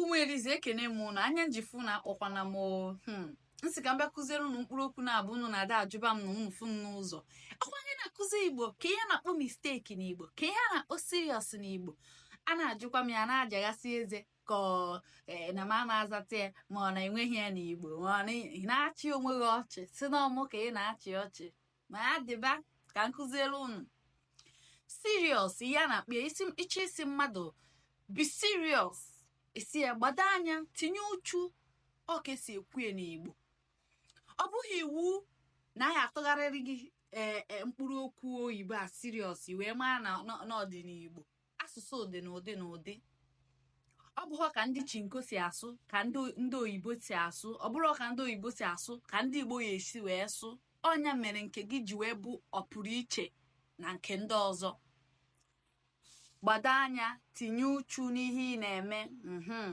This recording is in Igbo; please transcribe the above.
Ụmụ Elize, ekene m ụnụ. Anya njifu na akpọkwana m. M sị ka m bịa kụziere unu mkpụrụ okwu na-abụ unu na-ada ajụba m na unu fụ m n'ụzọ. Ọkwa anyị na-akụzi Igbo, ka ihe a na-akpọ mistake n'Igbo, ka ihe a na-akpọ serious n'Igbo. A na-ajụkwa m ya, na-ajaghasị eze ka ọ na m ama azata ya, ma ọ na-enweghị ya n'Igbo, ma ọ na ị na-achị onwe gị ọchị, si na ọmụ ka ị na-achị ọchị. Ma ya dịba ka m kụziere unu serious, ihe a na-akpọ ya. Isi ịchọ isi mmadụ be serious, esi ya gbado anya, tinye uchu. Ọ ka esi ekwu ya n'Igbo. Ọ bụghị iwu na anyị atụgharịrị gị ee mkpụrụ okwu oyibo a serious wee maa na ọ dị n'Igbo. Asụsụ dị n'ụdị n'ụdị. Ọ bụghị ka ndị chinko si asụ ka ndị oyibo si asụ, ọ bụrụ ka ndị oyibo si asụ ka ndị Igbo ya esi wee sụ. Ọnya mere nke gị ji wee bụ ọpụrụ iche na nke ndị ọzọ. Gbado anya, tinye uchu n'ihe ị na-eme.